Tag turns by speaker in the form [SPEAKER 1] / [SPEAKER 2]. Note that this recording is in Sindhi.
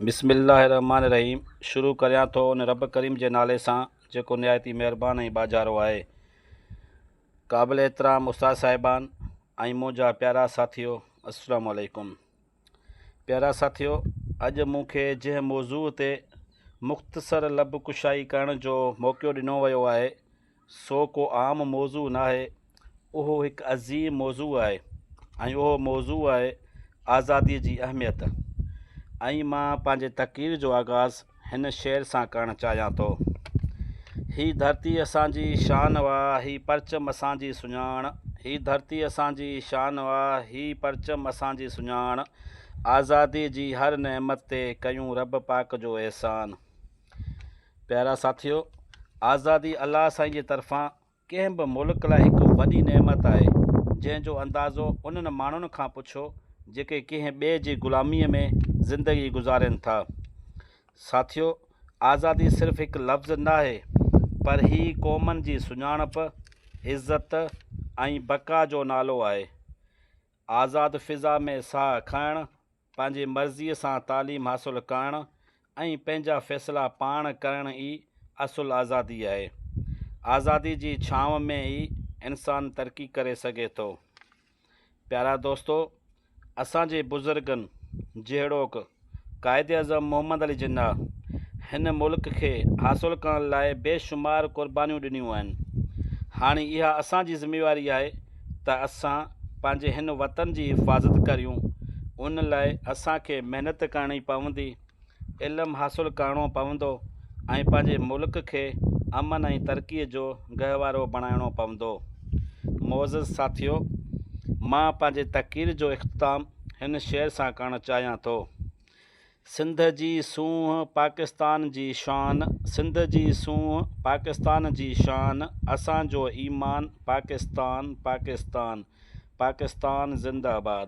[SPEAKER 1] بسم الله الرحمٰن الرحيم شروع ڪريان ٿو ان رب ڪريم جي نالي سان جيڪو نهايت ئي مهربان ۽ ٻاجهارو آهي. قابل احترام استاد صاحبان ۽ منهنجا پيارا ساٿيو السلام عليڪم. پيارا ساٿيو اڄ مون کي جنهن موضوع تي مختصر لب ڪشائي ڪرڻ جو موقعو ڏنو ويو آهي سو ڪو عام موضوع ناهي، اهو هڪ عظيم موضوع آهي ۽ اهو موضوع آهي آزاديء جي اهميت ۽ مان پنهنجي تقرير جو آغاز هن شعر سان ڪرڻ چاهيان ٿو. هي ڌرتي اسان جي شان آ، هي پرچم اسان جي سڃاڻ، هي ڌرتي اسان جي شان آ، هي پرچم اسان جي سڃاڻ، آزاديء جي هر نعمت تي ڪيون رب پاڪ جو احسان. پيارا ساٿيو! آزادي الله سائين جي طرفان ڪنهن به ملڪ لاء هڪ وڏي نعمت آهي، جنهن جو اندازو انهن ماڻهن کان پڇو جيڪي ڪنهن ٻئي جي غلاميء ۾ زندگي گذارين ٿا. ساٿيو! آزادي صرف هڪ لفظ ناهي، پر هي قومن جي سڃاڻپ، عزت ۽ بقا جو نالو آهي. آزاد فضا ۾ ساهه کڻڻ، پنهنجي مرضيء سان تعليم حاصل ڪرڻ ۽ پنهنجا فيصلا پاڻ ڪرڻ ئي اصل آزادي آهي. آزادي جي ڇانو ۾ ئي انسان ترقي ڪري سگهي ٿو. پيارا دوستو! اسان جي بزرگن جهڙوڪ قائداعظم محمد علي جناح هن ملڪ کي حاصل ڪرڻ لاء بي شمار قربانيون ڏنيون آهن. هاڻي اها اسان جي ذميواري آهي ته اسان پنهنجي هن وطن جي حفاظت ڪريون، ان لاء اسان کي محنت ڪرڻي پوندي، علم حاصل ڪرڻو پوندو ۽ پنهنجي ملڪ کي امن ۽ ترقي جو گهوارو بڻائڻو پوندو. معزز ساٿيو! مان پنهنجي تقرير جو اختتام هن شعر سان ڪرڻ چاهيان ٿو. سنڌ جي سونهن پاڪستان جي شان، سنڌ جي سونهن پاڪستان جي شان، اسان جو ايمان پاڪستان، پاڪستان، پاڪستان زنده آباد.